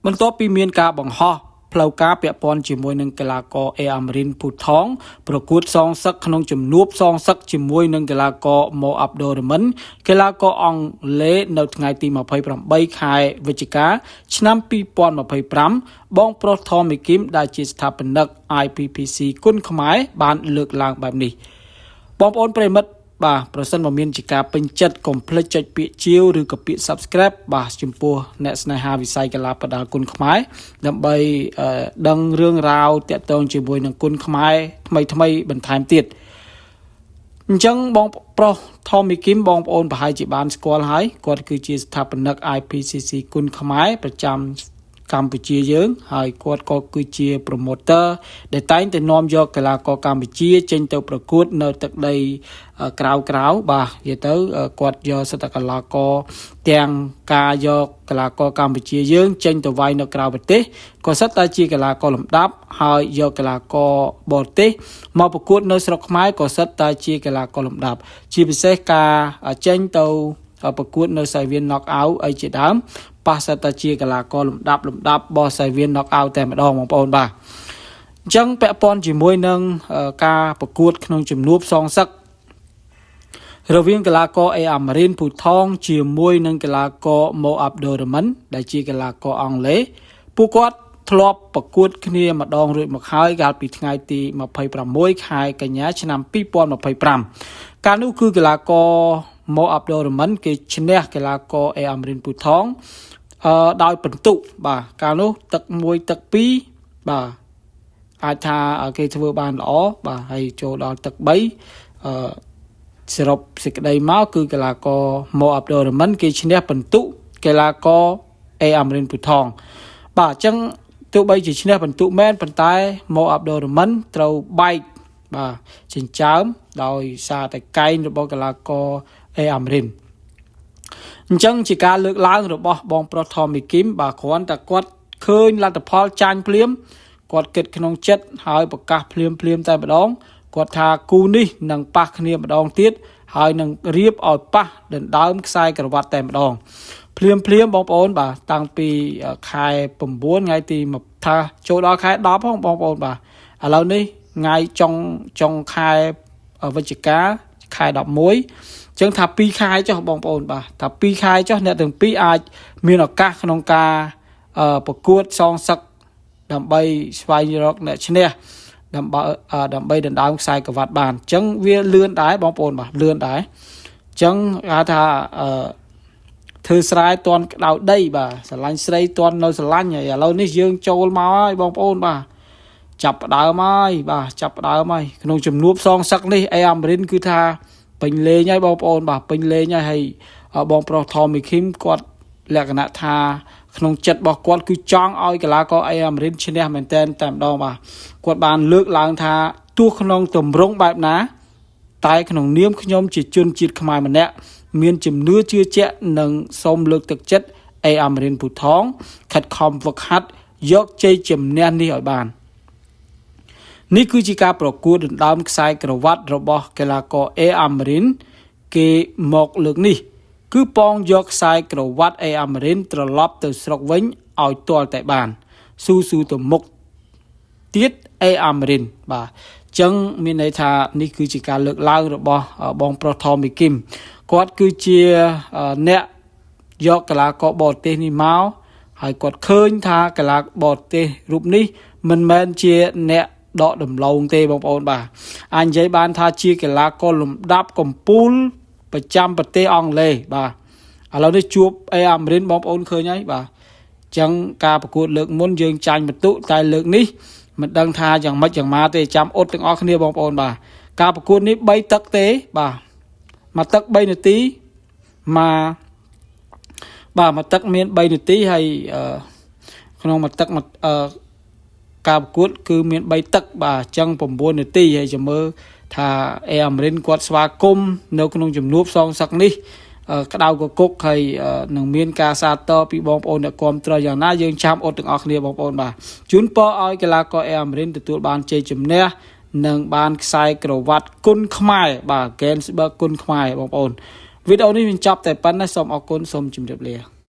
បន្ទាប់ពីមានការបង្ហោះផ្លូវការពាក់ព័ន្ធជាមួយនឹងកីឡាករអេអាមរិនភូថងប្រកួតសងសឹកក្នុងជំនួបសងសឹកជាមួយនឹងកីឡាករម៉ូអាប់ដូរ៉ាមិនកីឡាករអង់គ្លេសនៅថ្ងៃទី28ខែវិច្ឆិកាឆ្នាំ2025បងប្រុសថមីគីមដែលជាស្ថាបនិក IPPC គុនខ្មែរបានលើកឡើងបែបនេះបងប្អូនប្រិយមិត្តបាទប្រសិនបើមានជាការពេញចិត្តកុំភ្លេចចុចពាក្យជាវឬក៏ពាក្យ Subscribe បាទចំពោះអ្នកស្នេហាវិស័យកីឡាប្រដាល់គុនខ្មែរដើម្បីដឹងរឿងរ៉ាវតាក់ទងជាមួយនឹងគុនខ្មែរថ្មីថ្មីបន្ថែមទៀតអញ្ចឹងបងប្រុសថមីគីមបងប្អូនប្រហែលជាបានស្គាល់ហើយគាត់គឺជាស្ថាបនិក IPCC គុនខ្មែរប្រចាំកម្ពុជាយើងហើយគាត់ក៏គឺជា promoter ដែលតែងតែនាំយកកីឡាករកម្ពុជាចេញទៅប្រកួតនៅទឹកដីក្រៅក្រៅបាទនិយាយទៅគាត់យកសិទ្ធិកីឡាករទាំងការយកកីឡាករកម្ពុជាយើងចេញទៅវាយនៅក្រៅប្រទេសក៏សិតតែជាកីឡាករលំដាប់ហើយយកកីឡាករបរទេសមកប្រកួតនៅស្រុកខ្មែរក៏សិតតែជាកីឡាករលំដាប់ជាពិសេសការចេញទៅប្រកួតនៅសៃវៀន knock out អីជាដើមប៉ះសិតតែជាកីឡាករលំដាប់លំដាប់បោះសៃវៀន knock out តែម្ដងបងប្អូនបាទអញ្ចឹងពាក់ព័ន្ធជាមួយនឹងការប្រកួតក្នុងជំនួបសងសឹករវាងកីឡាករអេអាម៉ារិនភូថងជាមួយនឹងកីឡាករម៉ូអាប់ដូរ៉ាមិនដែលជាកីឡាករអង់គ្លេសពួកគាត់ធ្លាប់ប្រកួតគ្នាម្ដងរួចមកហើយកាលពីថ្ងៃទី26ខែកញ្ញាឆ្នាំ2025កាលនោះគឺកីឡាករម៉ូអាប់ដូរ៉ាមិនគេឈ្នះកីឡាករអេអាម៉ារិនពូថងអឺដោយពិន្ទុបាទកាលនោះទឹក1ទឹក2បាទអាចថាគេធ្វើបានល្អបាទហើយចូលដល់ទឹក3អឺសរុបសេចក្តីមកគឺកីឡាករម៉ូអាប់ដូរ៉ាមិនគេឈ្នះពិន្ទុកីឡាករអេអាមរិនពូថងបាទអញ្ចឹងទោះបីជាឈ្នះពិន្ទុមែនប៉ុន្តែម៉ូអាប់ដូរ៉ាមិនត្រូវបែកបាទចិញ្ចើមដោយសារតែកែងរបស់កីឡាករអេអាមរិនអញ្ចឹងជាការលើកឡើងរបស់បងប្រុសថមីគីមបាទគ្រាន់តែគាត់ឃើញលទ្ធផលចាញ់ភ្លាមគាត់គិតក្នុងចិត្តហើយប្រកាសភ្លាមភ្លាមតែម្ដងគាត់ថាគូនេះនឹងប៉ះគ្នាម្ដងទៀតហើយនឹងរៀបឲ្យប៉ះដណ្ដើមខ្សែក្រវ៉ាត់តែម្ដងភ្លាមភ្លាមបងប្អូនបាទតាំងពីខែ9ថ្ងៃទីថាចូលដល់ខែ10ផងបងប្អូនបាទឥឡូវនេះថ្ងៃចុងចុងខែវិច្ឆិកាខែ11ចឹងថា2ខែចុះបងប្អូនបាទថា2ខែចុះអ្នកទាំងពីរអាចមានឱកាសក្នុងការប្រកួតសងសឹកដើម្បីស្វែងរកអ្នកឈ្នះដើម្បីដើម្បីដណ្ដើមខ្សែក្រវ៉ាត់បានអញ្ចឹងវាលឿនដែរបងប្អូនបាទលឿនដែរអញ្ចឹងគេថាអឺធ្វើស្រែតន់ក្តៅដីបាទស្រឡាញ់ស្រីតន់នៅស្រឡាញ់ហើយឥឡូវនេះយើងចូលមកហើយបងប្អូនបាទចាប់ផ្ដើមហើយបាទចាប់ផ្ដើមហើយក្នុងជំនួបសងសឹកនេះអេអាមរិនគឺថាពេញលេងហើយបងប្អូនបាទពេញលេងហើយហើយបងប្រុសថមីឃីមគាត់លក្ខណៈថាក្នុងចិត្តរបស់គាត់គឺចង់ឲ្យកីឡាករអេអាមរិនឈ្នះមែនតែនតែម្ដងបាទគាត់បានលើកឡើងថាទោះក្នុងទម្រង់បែបណា តែក្នុងនាមខ្ញុំជាជនជាតិខ្មែរម្នាក់មានជំនឿជឿជាក់និងសូមលើកទឹកចិត្តអេអាមរិនភូថងខិតខំហ្វឹកហាត់យកជ័យជំនះនេះឲ្យបាននេះគឺជាការប្រកួតដណ្ដើមខ្សែក្រវ៉ាត់របស់កីឡាករអេអាមរិនគេមកលើកនេះ គឺប៉ងយកខ្សែក្រវ៉ាត់អេអាមរិនត្រឡប់ទៅស្រុកវិញឲ្យទាល់តែបានស៊ូស៊ូទៅមុខទៀតអេអាមរិនបាទចឹងមានន័យថានេះគឺជាការលើកឡើងរបស់បងប្រុសថមីគីមគាត់គឺជាអ្នកយកកីឡាករបរទេសនេះមកហើយគាត់ឃើញថាកីឡាបរទេសរូបនេះមិនមែនជាអ្នកដកដំឡូងទេបងប្អូនបាទអាចនិយាយបានថាជាកីឡាករលំដាប់កំពូលប្រចាំប្រទេសអង់គ្លេសបាទឥឡូវនេះជួបអេអាមរិនបងប្អូនឃើញហើយបាទចឹងការប្រកួតលើកមុនយើងចាញ់បន្ទុតែលើកនេះមិនដឹងថាយ៉ាងម៉េចយ៉ាងម៉ាទេចាំអ៊ុតទាំងអស់គ្នាបងប្អូនបាទការប្រកួតនេះ3ទឹកទេបាទមួយទឹក3នាទីមកបាទមួយទឹកមាន3នាទីហើយក្នុងមួយទឹកមួយការប្រកួតគឺមាន3ទឹកបាទអញ្ចឹង9នាទីហើយចាំមើលថាអេអាមរិនគាត់ស្វាគមន៍នៅក្នុងជំនួបសងសឹកនេះក្តៅកគុកហើយនឹងមានការសាទរពីបងប្អូនអ្នកគាំទ្រយ៉ាងណាយើងចាំអត់ទាំងអស់គ្នាបងប្អូនបាទជូនពរឲ្យកីឡាករអេអាមរិនទទួលបានជ័យជំនះនិងបានខ្សែក្រវ៉ាត់គុនខ្មែរបាទ Gainsbourg គុនខ្មែរបងប្អូនវីដេអូនេះបញ្ចប់តែប៉ុណ្ណេះសូមអរគុណសូមជម្រាបលា។